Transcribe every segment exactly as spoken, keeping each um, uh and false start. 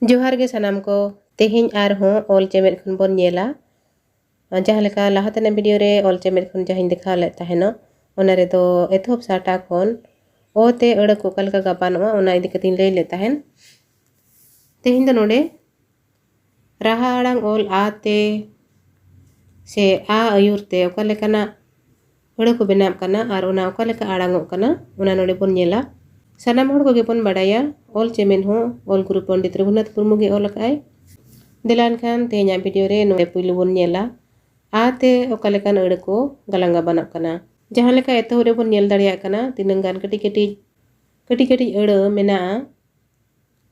ᱡᱚᱦᱟᱨ ᱜᱮ ᱥᱟᱱᱟᱢ ᱠᱚ᱾ ᱛᱮᱦᱮᱧ ᱟᱨᱦᱚᱸ ᱚᱞ ᱪᱮᱢᱮᱫ ᱠᱷᱚᱱ ᱵᱚᱱ ᱧᱮᱞᱟ᱾ ᱡᱟᱦᱟᱸ ᱞᱮᱠᱟ ᱞᱟᱦᱟ ᱛᱮᱱᱟᱜ video ᱨᱮ ᱚᱞ ᱪᱮᱢᱮᱫ ᱠᱷᱚᱱ ᱡᱟᱦᱟᱸᱧ ᱫᱮᱠᱷᱟᱣ ᱞᱮᱫ ᱛᱟᱦᱮᱱᱚᱜ, ᱚᱱᱟ ᱨᱮᱫᱚ ᱮᱛᱚᱦᱚᱵ ᱥᱟᱦᱴᱟ ᱠᱷᱚᱱ ᱚ ᱛᱮ ᱟᱹᱲᱟᱹ ᱠᱚ ᱚᱠᱟ ᱞᱮᱠᱟ ᱜᱟᱵᱟᱱᱚᱜᱼᱟ, ᱚᱱᱟ ᱤᱫᱤ ᱠᱟᱛᱮᱧ ᱞᱟᱹᱭ ᱞᱮᱫ ᱛᱟᱦᱮᱱ᱾ ᱛᱮᱦᱮᱧ ᱫᱚ ᱱᱚᱰᱮ ᱨᱟᱦᱟ ᱟᱲᱟᱝ ᱚᱞ ᱟ ᱛᱮ ᱥᱮ ᱟ ᱟᱹᱭᱩᱨ ᱛᱮ ᱚᱠᱟ ᱞᱮᱠᱟᱱᱟᱜ ᱟᱹᱲᱟᱹ ᱠᱚ ᱵᱮᱱᱟᱜ ᱠᱟᱱᱟ ᱟᱨ ᱚᱱᱟ ᱚᱠᱟ ᱞᱮᱠᱟ ᱟᱲᱟᱝᱚᱜ ᱠᱟᱱᱟ, ᱚᱱᱟ ᱱᱚᱰᱮ ᱵᱚᱱ ᱧᱮᱞᱟ᱾ ᱥᱟᱱᱟᱢ ᱦᱚᱲ ᱠᱚᱜᱮ ᱵᱚᱱ ᱵᱟᱰᱟᱭᱟ, ᱚᱞ ᱪᱮᱢᱮᱫ ᱦᱚᱸ ᱚᱞ ᱜᱩᱨᱩ ᱯᱚᱱᱰᱤᱛ ᱨᱚᱜᱷᱩᱱᱟᱛᱷ ᱢᱩᱨᱢᱩ ᱜᱮ ᱚᱞ ᱟᱠᱟᱫᱼᱟᱭ᱾ ᱫᱮᱞᱟ ᱮᱱᱠᱷᱟᱱ ᱛᱮᱦᱮᱧᱟᱜ video ᱨᱮ ᱱᱚᱰᱮ ᱯᱩᱭᱞᱩ ᱵᱚᱱ ᱧᱮᱞᱟ ᱟ ᱛᱮ ᱚᱠᱟ ᱞᱮᱠᱟᱱ ᱟᱹᱲᱟᱹ ᱠᱚ ᱜᱟᱞᱟᱝ ᱜᱟᱵᱟᱱᱚᱜ ᱠᱟᱱᱟ᱾ ᱡᱟᱦᱟᱸ ᱞᱮᱠᱟ ᱮᱛᱚᱦᱚᱵ ᱨᱮᱵᱚᱱ ᱧᱮᱞ ᱫᱟᱲᱮᱭᱟᱜ ᱠᱟᱱᱟ, ᱛᱤᱱᱟᱹᱝ ᱜᱟᱱ ᱠᱟᱹᱴᱤᱡ ᱠᱟᱹᱴᱤᱡ, ᱠᱟᱹᱴᱤᱡ ᱠᱟᱹᱴᱤᱡ ᱟᱹᱲᱟᱹ ᱢᱮᱱᱟᱜᱼᱟ᱾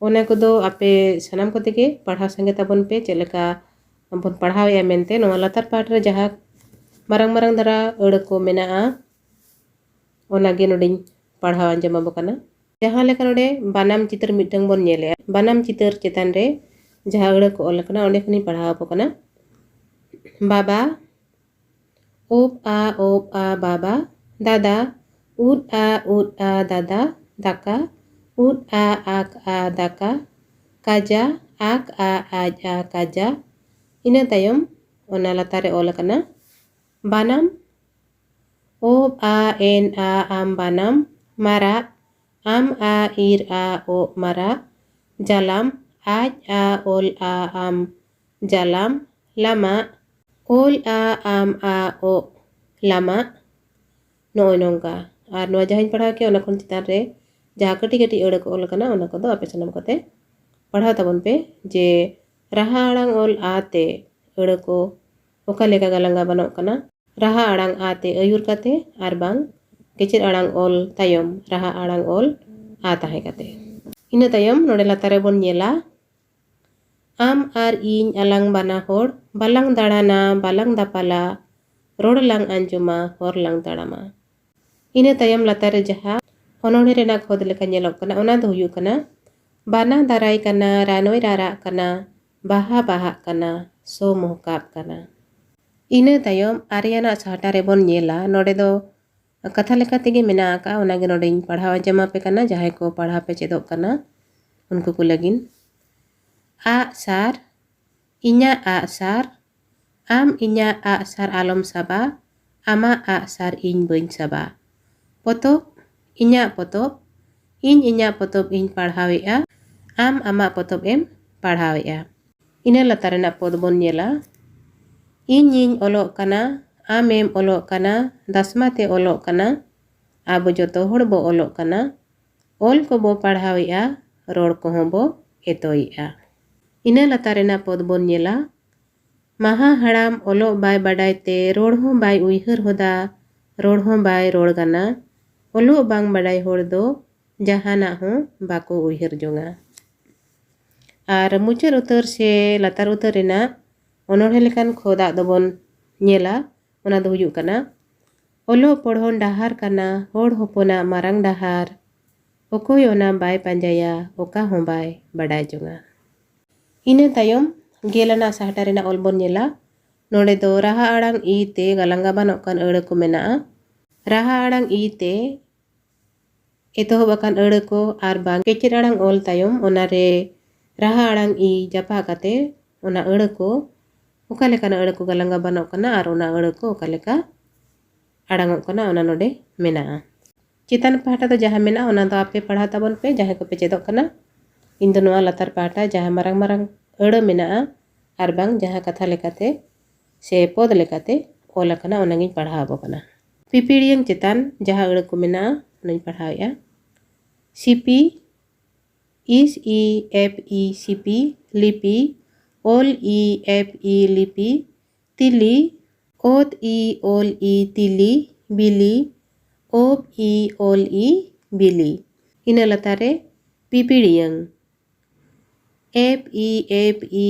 ᱚᱱᱟ ᱠᱚᱫᱚ ᱟᱯᱮ ᱥᱟᱱᱟᱢ ᱠᱚᱛᱮ ᱜᱮ ᱯᱟᱲᱦᱟᱣ ᱥᱟᱸᱜᱮ ᱛᱟᱵᱚᱱ ᱯᱮ, ᱪᱮᱫ ᱞᱮᱠᱟ ᱵᱚᱱ ᱯᱟᱲᱦᱟᱣᱮᱫᱼᱟ ᱢᱮᱱᱛᱮ᱾ ᱱᱚᱣᱟ ᱞᱟᱛᱟᱨ ᱯᱟᱦᱴᱟ ᱨᱮ ᱡᱟᱦᱟᱸ ᱢᱟᱨᱟᱝ ᱢᱟᱨᱟᱝ ᱫᱷᱟᱨᱟ ᱟᱹᱲᱟᱹ ᱠᱚ ᱢᱮᱱᱟᱜᱼᱟ, ᱚᱱᱟᱜᱮ ᱱᱚᱰᱮᱧ ᱯᱟᱲᱦᱟᱣ ᱟᱸᱡᱚᱢ ᱟᱵᱚ ᱠᱟᱱᱟ᱾ ᱡᱟᱦᱟᱸ ᱞᱮᱠᱟ ᱱᱚᱰᱮ ᱵᱟᱱᱟᱢ ᱪᱤᱛᱟᱹᱨ ᱢᱤᱫᱴᱟᱝ ᱵᱚᱱ ᱧᱮᱞᱮᱜᱼᱟ, ᱵᱟᱱᱟᱢ ᱪᱤᱛᱟᱹᱨ ᱪᱮᱛᱟᱱ ᱨᱮ ᱡᱟᱦᱟᱸ ᱟᱹᱲᱟᱹ ᱠᱚ ᱚᱞ ᱟᱠᱟᱱᱟ, ᱚᱸᱰᱮ ᱠᱷᱚᱱᱤᱧ ᱯᱟᱲᱦᱟᱣ ᱟᱵᱚ ᱠᱟᱱᱟ᱾ ᱵᱟᱵᱟ, ᱳᱵ ᱟ ᱳᱵ ᱟ ᱵᱟᱵᱟ᱾ ᱫᱟᱫᱟ, ᱩᱫ ᱟ ᱩᱫ ᱟ ᱫᱟᱫᱟ᱾ ᱫᱟᱠᱟ, ᱩᱫ ᱟ ᱟᱠ ᱟ ᱫᱟᱠᱟ᱾ ᱠᱟᱡᱟ, ᱟᱠ ᱟ ᱟᱡ ᱟ ᱠᱟᱡᱟ᱾ ᱤᱱᱟᱹ ᱛᱟᱭᱚᱢ ᱚᱱᱟ ᱞᱟᱛᱟᱨ ᱨᱮ ᱚᱞ ᱟᱠᱟᱱᱟ ᱵᱟᱱᱟᱢ, ᱳᱵ ᱟ ᱮᱱ ᱟ ᱟᱢ ᱵᱟᱱᱟᱢ᱾ ᱢᱟᱨᱟᱜ, ᱟᱢ ᱟ ᱤᱨ ᱟ ᱳᱜ ᱢᱟᱨᱟᱜ᱾ ᱡᱟᱞᱟᱢ, ᱟᱡ ᱟ ᱚᱞ ᱟ ᱟᱢ ᱡᱟᱞᱟᱢ᱾ ᱞᱟᱢᱟᱜ, ᱳᱞ ᱟ ᱟᱢ ᱟ ᱳᱜ ᱞᱟᱢᱟᱜ᱾ ᱱᱚᱜᱼᱚᱭ ᱱᱚᱝᱠᱟ᱾ ᱟᱨ ᱱᱚᱣᱟ ᱡᱟᱦᱟᱸᱧ ᱯᱟᱲᱦᱟᱣ ᱠᱮᱫ, ᱚᱱᱟ ᱠᱷᱚᱱ ᱪᱮᱛᱟᱱ ᱨᱮ ᱡᱟᱦᱟᱸ ᱠᱟᱹᱴᱤᱡ ᱠᱟᱹᱴᱤᱡ ᱟᱹᱲᱟᱹ ᱠᱚ ᱚᱞ ᱟᱠᱟᱱᱟ, ᱚᱱᱟ ᱠᱚᱫᱚ ᱟᱯᱮ ᱥᱟᱱᱟᱢ ᱠᱚᱛᱮ ᱯᱟᱲᱦᱟᱣ ᱛᱟᱵᱚᱱ ᱯᱮ, ᱡᱮ ᱨᱟᱦᱟ ᱟᱲᱟᱝ ᱚᱞ ᱟ ᱛᱮ ᱟᱹᱲᱟᱹ ᱠᱚ ᱚᱠᱟ ᱞᱮᱠᱟ ᱜᱟᱞᱟᱝ ᱜᱟᱵᱟᱱᱚᱜ ᱠᱟᱱᱟ, ᱨᱟᱦᱟ ᱟᱲᱟᱝ ᱟ ᱛᱮ ᱟᱹᱭᱩᱨ ᱠᱟᱛᱮ ᱟᱨ ᱵᱟᱝ ᱠᱮᱪᱮᱫ ᱟᱲᱟᱝ ᱚᱞ ᱛᱟᱭᱚᱢ ᱨᱟᱦᱟ ᱟᱲᱟᱝ ᱚᱞ ᱟ ᱛᱟᱦᱮᱸ ᱠᱟᱛᱮ᱾ ᱤᱱᱟᱹ ᱛᱟᱭᱚᱢ ᱱᱚᱰᱮ ᱞᱟᱛᱟᱨ ᱨᱮᱵᱚᱱ ᱧᱮᱞᱟ, ᱟᱢ ᱟᱨ ᱤᱧ ᱟᱞᱟᱝ ᱵᱟᱱᱟ ᱦᱚᱲ ᱵᱟᱞᱟᱝ ᱫᱟᱬᱟᱱᱟ, ᱵᱟᱞᱟᱝ ᱫᱟᱯᱟᱞᱟ, ᱨᱚᱲ ᱞᱟᱝ ᱟᱸᱡᱚᱢᱟ, ᱦᱚᱨ ᱞᱟᱝ ᱛᱟᱲᱟᱢᱟ᱾ ᱤᱱᱟᱹ ᱛᱟᱭᱚᱢ ᱞᱟᱛᱟᱨ ᱨᱮ ᱡᱟᱦᱟᱸ ᱚᱱᱚᱬᱦᱮ ᱨᱮᱱᱟᱜ ᱠᱷᱚᱫ ᱞᱮᱠᱟ ᱧᱮᱞᱚᱜ ᱠᱟᱱᱟ, ᱚᱱᱟ ᱫᱚ ᱦᱩᱭᱩᱜ ᱠᱟᱱᱟ, ᱵᱟᱱᱟ ᱫᱟᱨᱟᱭ ᱠᱟᱱᱟ, ᱨᱟᱱᱚᱭ ᱨᱟᱨᱟᱜ ᱠᱟᱱᱟ, ᱵᱟᱦᱟ ᱵᱟᱦᱟᱜ ᱠᱟᱱᱟ, ᱥᱚ ᱢᱚᱦᱠᱟᱵ ᱠᱟᱱᱟ᱾ ᱤᱱᱟᱹ ᱛᱟᱭᱚᱢ ᱟᱨᱮᱭᱟᱱᱟᱜ ᱥᱟᱦᱴᱟ ᱨᱮᱵᱚᱱ ᱧᱮᱞᱟ, ᱱᱚᱰᱮ ᱫᱚ ᱠᱟᱛᱷᱟ ᱞᱮᱠᱟ ᱛᱮᱜᱮ ᱢᱮᱱᱟᱜ ᱟᱠᱟᱫᱼᱟ, ᱚᱱᱟᱜᱮ ᱱᱚᱰᱮᱧ ᱯᱟᱲᱦᱟᱣ ᱟᱸᱡᱚᱢ ᱟᱯᱮ ᱠᱟᱱᱟ, ᱡᱟᱦᱟᱸᱭ ᱠᱚ ᱯᱟᱲᱦᱟᱣ ᱯᱮ ᱪᱮᱫᱚᱜ ᱠᱟᱱᱟ ᱩᱱᱠᱩ ᱠᱚ ᱞᱟᱹᱜᱤᱫ᱾ ᱟᱜ ᱥᱟᱨ, ᱤᱧᱟᱹᱜ ᱟᱜ ᱥᱟᱨ, ᱟᱢ ᱤᱧᱟᱹᱜ ᱟᱜ ᱥᱟᱨ ᱟᱞᱚᱢ ᱥᱟᱵᱟ, ᱟᱢᱟᱜ ᱟᱜ ᱥᱟᱨ ᱤᱧ ᱵᱟᱹᱧ ᱥᱟᱵᱟ᱾ ᱯᱚᱛᱚᱵ, ᱤᱧᱟᱹᱜ ᱯᱚᱛᱚᱵ, ᱤᱧ ᱤᱧᱟᱹᱜ ᱯᱚᱛᱚᱵ ᱤᱧ ᱯᱟᱲᱦᱟᱣᱮᱫᱼᱟ, ᱟᱢ ᱟᱢᱟᱜ ᱯᱚᱛᱚᱵ ᱮᱢ ᱯᱟᱲᱦᱟᱣᱮᱫᱼᱟ᱾ ᱤᱱᱟᱹ ᱞᱟᱛᱟᱨ ᱨᱮᱱᱟᱜ ᱯᱚᱫ ᱵᱚᱱ ᱧᱮᱞᱟ, ᱤᱧᱤᱧ ᱚᱞᱚᱜ ᱠᱟᱱᱟ, ᱟᱢᱮᱢ ᱚᱞᱚᱜ ᱠᱟᱱᱟ, ᱫᱟᱥᱢᱟ ᱛᱮ ᱚᱞᱚᱜ ᱠᱟᱱᱟ, ᱟᱵᱚ ᱡᱚᱛᱚ ᱦᱚᱲ ᱵᱚ ᱚᱞᱚᱜ ᱠᱟᱱᱟ, ᱚᱞ ᱠᱚᱵᱚ ᱯᱟᱲᱦᱟᱣᱮᱫᱼᱟ, ᱨᱚᱲ ᱠᱚᱦᱚᱸ ᱵᱚ ᱮᱛᱚᱭᱮᱫᱼᱟ᱾ ᱤᱱᱟᱹ ᱞᱟᱛᱟᱨ ᱨᱮᱱᱟᱜ ᱯᱚᱫ ᱵᱚᱱ ᱧᱮᱞᱟ, ᱢᱟᱦᱟ ᱦᱟᱲᱟᱢ ᱚᱞᱚᱜ ᱵᱟᱭ ᱵᱟᱰᱟᱭ ᱛᱮ ᱨᱚᱲ ᱦᱚᱸ ᱵᱟᱭ ᱩᱭᱦᱟᱹᱨ ᱦᱚᱫᱟ, ᱨᱚᱲ ᱦᱚᱸ ᱵᱟᱭ ᱨᱚᱲ ᱜᱟᱱᱟ᱾ ᱚᱞᱚᱜ ᱵᱟᱝ ᱵᱟᱰᱟᱭ ᱦᱚᱲ ᱫᱚ ᱡᱟᱦᱟᱱᱟᱜ ᱦᱚᱸ ᱵᱟᱠᱚ ᱩᱭᱦᱟᱹᱨ ᱡᱚᱝᱟ᱾ ᱟᱨ ᱢᱩᱪᱟᱹᱫ ᱩᱛᱟᱹᱨ ᱥᱮ ᱞᱟᱛᱟᱨ ᱩᱛᱟᱹᱨ ᱨᱮᱱᱟᱜ ᱚᱱᱚᱬᱦᱮ ᱞᱮᱠᱟᱱ ᱠᱷᱚᱫᱟᱜ ᱫᱚᱵᱚᱱ ᱧᱮᱞᱟ, ᱚᱱᱟ ᱫᱚ ᱦᱩᱭᱩᱜ ᱠᱟᱱᱟ, ᱚᱞᱚᱜ ᱯᱚᱲᱦᱚᱱ ᱰᱟᱦᱟᱨ ᱠᱟᱱᱟ ᱦᱚᱲ ᱦᱚᱯᱚᱱᱟᱜ ᱢᱟᱨᱟᱝ ᱰᱟᱦᱟᱨ, ᱚᱠᱚᱭ ᱚᱱᱟ ᱵᱟᱭ ᱯᱟᱸᱡᱟᱭᱟ, ᱚᱠᱟ ᱦᱚᱸ ᱵᱟᱭ ᱵᱟᱰᱟᱭ ᱡᱚᱝᱟ᱾ ᱤᱱᱟᱹ ᱛᱟᱭᱚᱢ ᱜᱮᱞ ᱟᱱᱟᱜ ᱥᱟᱦᱴᱟ ᱨᱮᱱᱟᱜ ᱚᱞ ᱵᱚᱱ ᱧᱮᱞᱟ᱾ ᱱᱚᱰᱮ ᱫᱚ ᱨᱟᱦᱟ ᱟᱲᱟᱝ ᱤ ᱛᱮ ᱜᱟᱞᱟᱝ ᱜᱟᱵᱟᱱᱚᱜ ᱠᱟᱱ ᱟᱹᱲᱟᱹ ᱠᱚ ᱢᱮᱱᱟᱜᱼᱟ᱾ ᱨᱟᱦᱟ ᱟᱲᱟᱝ ᱤ ᱛᱮ ᱮᱛᱚᱦᱚᱵ ᱟᱠᱟᱱ ᱟᱹᱲᱟᱹ ᱠᱚ ᱟᱨ ᱵᱟᱝ ᱠᱮᱪᱮᱫ ᱟᱲᱟᱝ ᱚᱞ ᱛᱟᱭᱚᱢ ᱚᱱᱟᱨᱮ ᱨᱟᱦᱟ ᱟᱲᱟᱝ ᱤ ᱡᱟᱯᱟᱜ ᱠᱟᱛᱮ ᱚᱱᱟ ᱟᱹᱲᱟᱹ ᱠᱚ ᱚᱠᱟ ᱞᱮᱠᱟᱱᱟᱜ ᱟᱹᱲᱟᱹ ᱠᱚ ᱜᱟᱞᱟᱝ ᱜᱟᱵᱟᱱᱚᱜ ᱠᱟᱱᱟ ᱟᱨ ᱚᱱᱟ ᱟᱹᱲᱟᱹ ᱠᱚ ᱚᱠᱟ ᱞᱮᱠᱟ ᱟᱲᱟᱝᱚᱜ ᱠᱟᱱᱟ, ᱚᱱᱟ ᱱᱚᱰᱮ ᱢᱮᱱᱟᱜᱼᱟ᱾ ᱪᱮᱛᱟᱱ ᱯᱟᱦᱴᱟ ᱫᱚ ᱡᱟᱦᱟᱸ ᱢᱮᱱᱟᱜᱼᱟ, ᱚᱱᱟ ᱫᱚ ᱟᱯᱮ ᱯᱟᱲᱦᱟᱣ ᱛᱟᱵᱚᱱ ᱯᱮ, ᱡᱟᱦᱟᱸᱭ ᱠᱚᱯᱮ ᱪᱮᱫᱚᱜ ᱠᱟᱱᱟ᱾ ᱤᱧ ᱫᱚ ᱱᱚᱣᱟ ᱞᱟᱛᱟᱨ ᱯᱟᱦᱴᱟ ᱡᱟᱦᱟᱸ ᱢᱟᱨᱟᱝ ᱢᱟᱨᱟᱝ ᱟᱹᱲᱟᱹ ᱢᱮᱱᱟᱜᱼᱟ ᱟᱨ ᱵᱟᱝ ᱡᱟᱦᱟᱸ ᱠᱟᱛᱷᱟ ᱞᱮᱠᱟᱛᱮ ᱥᱮ ᱯᱚᱫ ᱞᱮᱠᱟᱛᱮ ᱚᱞ ᱟᱠᱟᱱᱟ, ᱚᱱᱟᱜᱤᱧ ᱯᱟᱲᱦᱟᱣ ᱟᱵᱚ ᱠᱟᱱᱟ᱾ ᱯᱤᱯᱤᱲᱤᱭᱟᱹᱝ ᱪᱮᱛᱟᱱ ᱡᱟᱦᱟᱸ ᱟᱹᱲᱟᱹ ᱠᱚ ᱢᱮᱱᱟᱜᱼᱟ, ᱚᱱᱟᱧ ᱯᱟᱲᱦᱟᱣᱮᱫᱼᱟ᱾ ᱥᱤᱯᱤ, ᱤᱥ ᱤ ᱮᱯ ᱤ ᱥᱤᱯᱤ, ᱞᱤᱯᱤ, ᱚᱞ ᱤ ᱮᱯ ᱤ ᱞᱤᱯᱤ, ᱛᱤᱞᱤ, ᱚᱛ ᱤ ᱚᱞ ᱤ ᱛᱤᱞᱤ, ᱵᱤᱞᱤ, ᱚᱯ ᱤ ᱚᱞ ᱤ ᱵᱤᱞᱤ᱾ ᱤᱱᱟᱹ ᱞᱟᱛᱟᱨ ᱨᱮ ᱯᱤᱯᱤᱲᱤᱭᱟᱹᱝ, ᱮᱯ ᱤ ᱮᱯ ᱤ,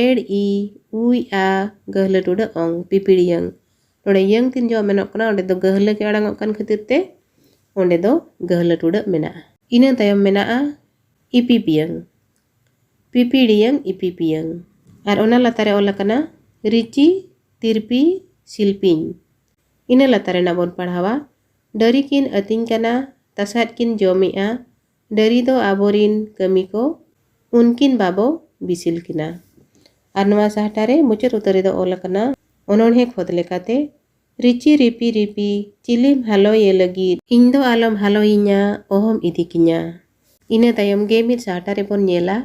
ᱮᱲ ᱤ, ᱩᱭ ᱟ, ᱜᱟᱹᱦᱞᱟᱹ ᱴᱩᱰᱟᱹᱜ ᱚᱝ, ᱯᱤᱯᱤᱲᱤᱭᱟᱹᱝ᱾ ᱱᱚᱰᱮ ᱭᱟᱹᱝ ᱛᱤᱱ ᱡᱚᱦᱚᱜ ᱢᱮᱱᱚᱜ ᱠᱟᱱᱟ, ᱚᱸᱰᱮ ᱫᱚ ᱜᱟᱹᱦᱞᱟᱹ ᱜᱮ ᱟᱲᱟᱝᱚᱜ ᱠᱟᱱ ᱠᱷᱟᱹᱛᱤᱨ ᱛᱮ ᱚᱸᱰᱮ ᱫᱚ ᱜᱟᱹᱦᱞᱟᱹ ᱴᱩᱰᱟᱹᱜ ᱢᱮᱱᱟᱜᱼᱟ᱾ ᱤᱱᱟᱹ ᱛᱟᱭᱚᱢ ᱢᱮᱱᱟᱜᱼᱟ ᱤᱯᱤᱯᱤᱭᱟᱹᱝ, ᱯᱤᱯᱤᱲᱤᱭᱟᱹᱝ, ᱤᱯᱤᱯᱤᱭᱟᱹᱝ᱾ ᱟᱨ ᱚᱱᱟ ᱞᱟᱛᱟᱨ ᱨᱮ ᱚᱞ ᱟᱠᱟᱱᱟ ᱨᱤᱪᱤ, ᱛᱤᱨᱯᱤ, ᱥᱤᱞᱯᱤᱧ᱾ ᱤᱱᱟᱹ ᱞᱟᱛᱟᱨ ᱨᱮᱱᱟᱜ ᱵᱚᱱ ᱯᱟᱲᱦᱟᱣᱟ, ᱰᱟᱹᱨᱤ ᱠᱤᱱ ᱟᱹᱛᱤᱧ ᱠᱟᱱᱟ, ᱛᱟᱥᱟᱫ ᱠᱤᱱ ᱡᱚᱢᱮᱜᱼᱟ, ᱰᱟᱹᱨᱤ ᱫᱚ ᱟᱵᱚᱨᱤᱱ ᱠᱟᱹᱢᱤ ᱠᱚ, ᱩᱱᱠᱤᱱ ᱵᱟᱵᱚ ᱵᱤᱥᱤᱞ ᱠᱤᱱᱟ᱾ ᱟᱨ ᱱᱚᱣᱟ ᱥᱟᱦᱴᱟ ᱨᱮ ᱢᱩᱪᱟᱹᱫ ᱩᱛᱟᱹᱨ ᱨᱮᱫᱚ ᱚᱞ ᱟᱠᱟᱱᱟ, ᱚᱱᱚᱬᱦᱮ ᱠᱷᱚᱛ ᱞᱮᱠᱟᱛᱮ, ᱨᱤᱪᱤ ᱨᱤᱯᱤ ᱨᱤᱯᱤ ᱪᱤᱞᱤᱢ ᱦᱟᱞᱚᱭᱮ ᱞᱟᱹᱜᱤᱫ, ᱤᱧ ᱫᱚ ᱟᱞᱚᱢ ᱦᱟᱞᱚᱭᱤᱧᱟ, ᱚᱦᱚᱢ ᱤᱫᱤ ᱠᱤᱧᱟ᱾ ᱤᱱᱟᱹ ᱛᱟᱭᱚᱢ ᱜᱮ ᱢᱤᱫ ᱥᱟᱦᱴᱟ ᱨᱮᱵᱚᱱ ᱧᱮᱞᱟ,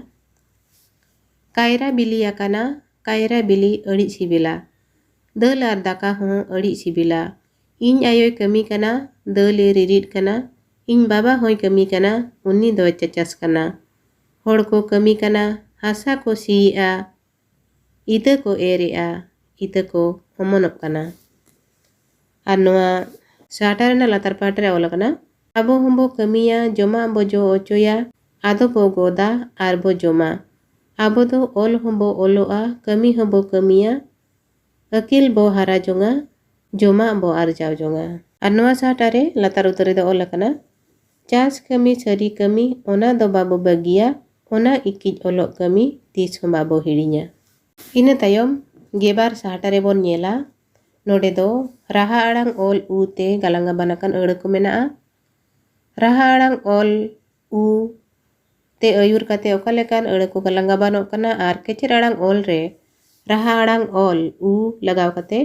ᱠᱟᱭᱨᱟ ᱵᱤᱞᱤ ᱟᱠᱟᱱᱟ, ᱠᱟᱭᱨᱟ ᱵᱤᱞᱤ ᱟᱹᱰᱤ ᱥᱤᱵᱤᱞᱟ, ᱫᱟᱹᱞ ᱟᱨ ᱫᱟᱠᱟ ᱦᱚᱸ ᱟᱹᱰᱤ ᱥᱤᱵᱤᱞᱟ, ᱤᱧ ᱟᱭᱳᱭ ᱠᱟᱹᱢᱤ ᱠᱟᱱᱟ, ᱫᱟᱹᱞᱮ ᱨᱤᱨᱤᱫ ᱠᱟᱱᱟ, ᱤᱧ ᱵᱟᱵᱟ ᱦᱚᱸᱭ ᱠᱟᱹᱢᱤ ᱠᱟᱱᱟ, ᱩᱱᱤ ᱫᱚᱭ ᱪᱟᱪᱟᱥ ᱠᱟᱱᱟ, ᱦᱚᱲ ᱠᱚ ᱠᱟᱹᱢᱤ ᱠᱟᱱᱟ, ᱦᱟᱥᱟ ᱠᱚ ᱥᱤᱭᱮᱜᱼᱟ, ᱤᱛᱟᱹ ᱠᱚ ᱮᱨᱮᱜᱼᱟ, ᱤᱛᱟᱹ ᱠᱚ ᱚᱢᱚᱱᱚᱜ ᱠᱟᱱᱟ᱾ ᱟᱨ ᱱᱚᱣᱟ ᱥᱟᱦᱴᱟ ᱨᱮᱱᱟᱜ ᱞᱟᱛᱟᱨ ᱯᱟᱦᱴᱟ ᱨᱮ ᱚᱞ ᱟᱠᱟᱱᱟ, ᱟᱵᱚ ᱦᱚᱸᱵᱚ ᱠᱟᱹᱢᱤᱭᱟ, ᱡᱚᱢᱟᱜ ᱵᱚ ᱡᱚ ᱚᱪᱚᱭᱟ, ᱟᱫᱚ ᱵᱚ ᱜᱚᱫᱟ ᱟᱨ ᱵᱚ ᱡᱚᱢᱟ᱾ ᱟᱵᱚ ᱫᱚ ᱚᱞ ᱦᱚᱸᱵᱚ ᱚᱞᱚᱜᱼᱟ, ᱠᱟᱹᱢᱤ ᱦᱚᱸᱵᱚ ᱠᱟᱹᱢᱤᱭᱟ, ᱟᱹᱠᱤᱞ ᱵᱚ ᱦᱟᱨᱟ ᱡᱚᱝᱟ, ᱡᱚᱢᱟᱜ ᱵᱚ ᱟᱨᱡᱟᱣ ᱡᱚᱝᱟ᱾ ᱟᱨ ᱱᱚᱣᱟ ᱥᱟᱦᱴᱟ ᱨᱮ ᱞᱟᱛᱟᱨ ᱩᱛᱟᱹᱨ ᱨᱮᱫᱚ ᱚᱞ ᱟᱠᱟᱱᱟ, ᱪᱟᱥ ᱠᱟᱹᱢᱤ ᱥᱟᱹᱨᱤ ᱠᱟᱹᱢᱤ, ᱚᱱᱟ ᱫᱚ ᱵᱟᱵᱚ ᱵᱟᱹᱜᱤᱭᱟ, ᱚᱱᱟ ᱤᱠᱤᱡ ᱚᱞᱚᱜ ᱠᱟᱹᱢᱤ ᱛᱤᱥ ᱦᱚᱸ ᱵᱟᱵᱚ ᱦᱤᱲᱤᱧᱟ᱾ ᱤᱱᱟᱹ ᱛᱟᱭᱚᱢ ᱜᱮᱵᱟᱨ ᱥᱟᱦᱴᱟ ᱨᱮᱵᱚᱱ ᱧᱮᱞᱟ, ᱱᱚᱰᱮ ᱫᱚ ᱨᱟᱦᱟ ᱟᱲᱟᱝ ᱚᱞ ᱩ ᱛᱮ ᱜᱟᱞᱟᱝ ᱜᱟᱵᱟᱱ ᱟᱠᱟᱱ ᱟᱹᱲᱟᱹ ᱠᱚ ᱢᱮᱱᱟᱜᱼᱟ᱾ ᱨᱟᱦᱟ ᱟᱲᱟᱝ ᱚᱞ ᱩ ᱛᱮ ᱟᱹᱭᱩᱨ ᱠᱟᱛᱮ ᱚᱠᱟ ᱞᱮᱠᱟᱱ ᱟᱹᱲᱟᱹ ᱠᱚ ᱜᱟᱞᱟᱝ ᱜᱟᱵᱟᱱᱚᱜ ᱠᱟᱱᱟ ᱟᱨ ᱠᱮᱪᱮᱫ ᱟᱲᱟᱝ ᱚᱞ ᱨᱮ ᱨᱟᱦᱟ ᱟᱲᱟᱝ ᱚᱞ ᱩ ᱞᱟᱜᱟᱣ ᱠᱟᱛᱮ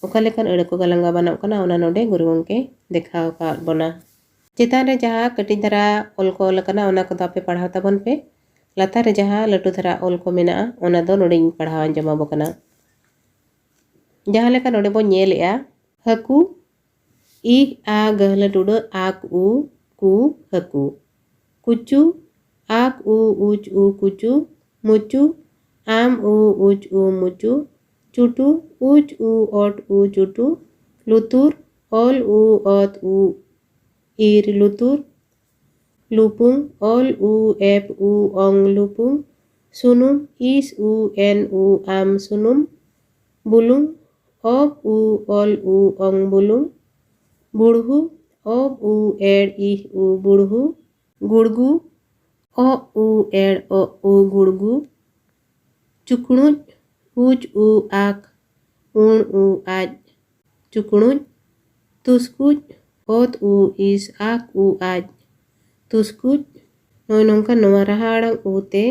ᱚᱠᱟ ᱞᱮᱠᱟᱱ ᱟᱹᱲᱟᱹ ᱠᱚ ᱜᱟᱞᱟᱝ ᱜᱟᱵᱟᱱᱚᱜ ᱠᱟᱱᱟ, ᱚᱱᱟ ᱱᱚᱰᱮ ᱜᱩᱨᱩ ᱜᱚᱢᱠᱮ ᱫᱮᱠᱷᱟᱣ ᱟᱠᱟᱣᱟᱫ ᱵᱚᱱᱟ᱾ ᱪᱮᱛᱟᱱ ᱨᱮ ᱡᱟᱦᱟᱸ ᱠᱟᱹᱴᱤᱡ ᱫᱷᱟᱨᱟ ᱚᱞ ᱠᱚ ᱚᱞ ᱟᱠᱟᱱᱟ, ᱚᱱᱟ ᱠᱚᱫᱚ ᱟᱯᱮ ᱯᱟᱲᱦᱟᱣ ᱛᱟᱵᱚᱱ ᱯᱮ᱾ ᱞᱟᱛᱟᱨ ᱨᱮ ᱡᱟᱦᱟᱸ ᱞᱟᱹᱴᱩ ᱫᱷᱟᱨᱟ ᱚᱞ ᱠᱚ ᱢᱮᱱᱟᱜᱼᱟ, ᱚᱱᱟ ᱫᱚ ᱱᱚᱰᱮᱧ ᱯᱟᱲᱦᱟᱣ ᱟᱸᱡᱚᱢ ᱟᱵᱚ ᱠᱟᱱᱟ᱾ ᱡᱟᱦᱟᱸ ᱞᱮᱠᱟ ᱱᱚᱰᱮ ᱵᱚᱱ ᱧᱮᱞᱮᱜᱼᱟ, ᱦᱟᱹᱠᱩ, ᱤᱦ ᱟ ᱜᱟᱹᱦᱞᱟᱹ ᱴᱩᱰᱟᱹᱜ ᱟᱠ ᱩ ᱠᱩ ᱦᱟᱹᱠᱩ᱾ ᱠᱩᱪᱩ, ᱟᱠ ᱩ ᱩᱪ ᱩ ᱠᱩᱪᱩ᱾ ᱢᱩᱪᱩ, ᱟᱢ ᱩ ᱩᱪ ᱩ ᱢᱩᱪᱩ᱾ ᱪᱩᱴᱩ, ᱩᱪ ᱩ ᱚᱴ ᱩ ᱪᱩᱴᱩ᱾ ᱞᱩᱛᱩᱨ, ᱚᱞ ᱩ ᱚᱛ ᱩ ᱤᱨ ᱞᱩᱛᱩᱨ᱾ ᱞᱩᱯᱩᱝ, ᱚᱞ ᱩ ᱮᱯ ᱩ ᱚᱝ ᱞᱩᱯᱩᱝ᱾ ᱥᱩᱱᱩᱢ, ᱤᱥ ᱩ ᱮᱱ ᱩ ᱟᱢ ᱥᱩᱱᱩᱢ᱾ ᱵᱩᱞᱩᱝ, ᱚᱵ ᱩ ᱚᱞ ᱩ ᱚᱝ ᱵᱩᱞᱩᱝ᱾ ᱵᱩᱲᱦᱩ, ᱚᱵ ᱩ ᱮᱲ ᱤᱦ ᱩ ᱵᱩᱲᱦᱩ᱾ ᱜᱩᱲᱜᱩ, ᱚᱜ ᱩ ᱮᱲ ᱚᱜ ᱩ ᱜᱩᱲᱜᱩ᱾ ᱪᱩᱠᱲᱩᱡ, ᱩᱪ ᱩ ᱟᱠ ᱩᱬ ᱩ ᱟᱡ, ᱪᱩᱠᱲᱩᱡ᱾ ᱛᱩᱥᱠᱩᱡ, ᱚᱛ ᱩ ᱤᱥ ᱟᱠ ᱩ ᱟᱡ, ᱛᱩᱥᱠᱩᱡ᱾ ᱱᱚᱜᱼᱚᱭ ᱱᱚᱝᱠᱟ ᱱᱚᱣᱟ ᱨᱟᱦᱟ ᱟᱲᱟᱝ ᱩ ᱛᱮ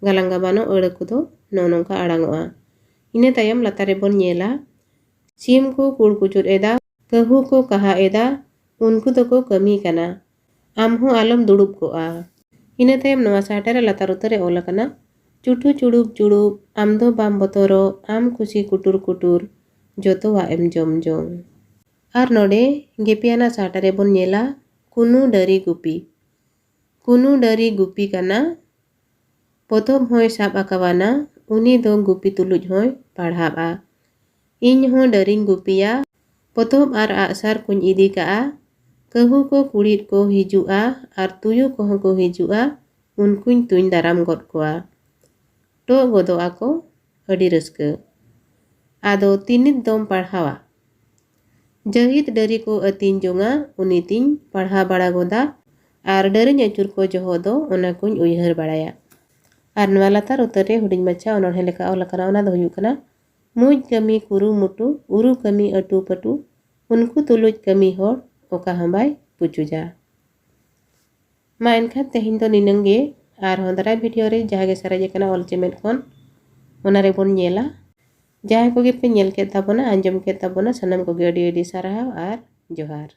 ᱜᱟᱞᱟᱝ ᱜᱟᱵᱟᱱᱚᱜ ᱟᱹᱲᱟᱹ ᱠᱚᱫᱚ ᱱᱚᱜᱼᱚ ᱱᱚᱝᱠᱟ ᱟᱲᱟᱝᱚᱜᱼᱟ᱾ ᱤᱱᱟᱹ ᱛᱟᱭᱚᱢ ᱞᱟᱛᱟᱨ ᱨᱮᱵᱚᱱ ᱧᱮᱞᱟ, ᱥᱤᱢ ᱠᱚ ᱠᱩᱲ ᱠᱩᱪᱩᱫ ᱮᱫᱟ, ᱠᱟᱹᱦᱩ ᱠᱚ ᱠᱟᱦᱟ ᱮᱫᱟ, ᱩᱱᱠᱩ ᱫᱚᱠᱚ ᱠᱟᱹᱢᱤ ᱠᱟᱱᱟ, ᱟᱢ ᱦᱚᱸ ᱟᱞᱚᱢ ᱫᱩᱲᱩᱵ ᱠᱚᱜᱼᱟ᱾ ᱤᱱᱟᱹ ᱛᱟᱭᱚᱢ ᱱᱚᱣᱟ ᱥᱟᱦᱴᱟ ᱨᱮ ᱞᱟᱛᱟᱨ ᱩᱛᱟᱹᱨ ᱨᱮ ᱚᱞ ᱟᱠᱟᱱᱟ, ᱪᱩᱴᱩ ᱪᱩᱲᱩᱵ ᱪᱩᱲᱩᱵ, ᱟᱢ ᱫᱚ ᱵᱟᱢ ᱵᱚᱛᱚᱨᱚᱜ, ᱟᱢ ᱠᱩᱥᱤ ᱠᱩᱴᱩᱨ ᱠᱩᱴᱩᱨ, ᱡᱚᱛᱚᱣᱟᱜ ᱮᱢ ᱡᱚᱢ ᱡᱚᱝ᱾ ᱟᱨ ᱱᱚᱰᱮ ᱜᱮᱯᱮ ᱟᱱᱟᱜ ᱥᱟᱦᱴᱟ ᱨᱮᱵᱚᱱ ᱧᱮᱞᱟ, ᱠᱩᱱᱩ ᱰᱟᱹᱨᱤ ᱜᱩᱯᱤ᱾ ᱠᱩᱱᱩ ᱰᱟᱹᱨᱤ ᱜᱩᱯᱤ ᱠᱟᱱᱟ᱾ ᱯᱚᱛᱚᱵ ᱦᱚᱸᱭ ᱥᱟᱵ ᱟᱠᱟᱣᱟᱱᱟ, ᱩᱱᱤ ᱫᱚ ᱜᱩᱯᱤ ᱛᱩᱞᱩᱡ ᱦᱚᱸᱭ ᱯᱟᱲᱦᱟᱣᱟ᱾ ᱤᱧ ᱦᱚᱸ ᱰᱟᱹᱨᱤᱧ ᱜᱩᱯᱤᱭᱟ, ᱯᱚᱛᱚᱵ ᱟᱨ ᱟᱜᱼᱥᱟᱨ ᱠᱚᱧ ᱤᱫᱤ ᱠᱟᱜᱼᱟ, ᱠᱟᱹᱦᱩ ᱠᱚ ᱠᱩᱲᱤᱫ ᱠᱚ ᱦᱤᱡᱩᱜᱼᱟ ᱟᱨ ᱛᱩᱭᱩ ᱠᱚᱦᱚᱸ ᱠᱚ ᱦᱤᱡᱩᱜᱼᱟ, ᱩᱱᱠᱩᱧ ᱛᱩᱧ ᱫᱟᱨᱟᱢ ᱜᱚᱫ ᱠᱚᱣᱟ᱾ ᱴᱚᱜ ᱜᱚᱫᱚᱜ ᱟᱠᱚ ᱟᱹᱰᱤ ᱨᱟᱹᱥᱠᱟᱹ᱾ ᱟᱫᱚ ᱛᱤᱱᱤᱛ ᱫᱚᱢ ᱯᱟᱲᱦᱟᱣᱟ? ᱡᱟᱹᱦᱤᱫ ᱰᱟᱹᱨᱤ ᱠᱚ ᱟᱹᱛᱤᱧ ᱡᱚᱝᱟ, ᱩᱱᱤ ᱛᱤᱧ ᱯᱟᱲᱦᱟᱣ ᱵᱟᱲᱟ ᱜᱚᱫᱟ, ᱟᱨ ᱰᱟᱹᱨᱤᱧ ᱟᱹᱪᱩᱨ ᱠᱚ ᱡᱚᱦᱚᱜ ᱫᱚ ᱚᱱᱟ ᱠᱚᱧ ᱩᱭᱦᱟᱹᱨ ᱵᱟᱲᱟᱭᱟ᱾ ᱟᱨ ᱱᱚᱣᱟ ᱞᱟᱛᱟᱨ ᱩᱛᱟᱹᱨ ᱨᱮ ᱦᱩᱰᱤᱧ ᱢᱟᱪᱷᱟ ᱚᱱᱚᱬᱦᱮ ᱞᱮᱠᱟ ᱚᱞ ᱟᱠᱟᱱᱟ, ᱚᱱᱟ ᱫᱚ ᱦᱩᱭᱩᱜ ᱠᱟᱱᱟ, ᱢᱩᱸᱡ ᱠᱟᱹᱢᱤ ᱠᱩᱨᱩᱢᱩᱴᱩ, ᱩᱨᱩ ᱠᱟᱹᱢᱤ ᱟᱹᱴᱩ ᱯᱟᱹᱴᱩ, ᱩᱱᱠᱩ ᱛᱩᱞᱩᱡ ᱠᱟᱹᱢᱤ ᱦᱚᱲ ᱚᱠᱟ ᱦᱚᱸ ᱵᱟᱭ ᱯᱩᱪᱩᱡᱟ᱾ ᱢᱟ ᱮᱱᱠᱷᱟᱱ ᱛᱮᱦᱮᱧ ᱫᱚ ᱱᱤᱱᱟᱹᱝ ᱜᱮ, ᱟᱨᱦᱚᱸ ᱫᱟᱨᱟᱭ ᱵᱷᱤᱰᱤᱭᱳ ᱨᱮ ᱡᱟᱦᱟᱸ ᱜᱮ ᱥᱟᱨᱮᱡ ᱟᱠᱟᱱᱟ ᱚᱞ ᱪᱮᱢᱮᱫ ᱠᱷᱚᱱ, ᱚᱱᱟ ᱨᱮᱵᱚᱱ ᱧᱮᱞᱟ᱾ ᱡᱟᱦᱟᱸᱭ ᱠᱚᱜᱮ ᱯᱮ ᱧᱮᱞ ᱠᱮᱫ ᱛᱟᱵᱚᱱᱟ, ᱟᱸᱡᱚᱢ ᱠᱮᱫ ᱛᱟᱵᱚᱱᱟ, ᱥᱟᱱᱟᱢ ᱠᱚᱜᱮ ᱟᱹᱰᱤ ᱟᱹᱰᱤ ᱥᱟᱨᱦᱟᱣ ᱟᱨ ᱡᱚᱦᱟᱨ᱾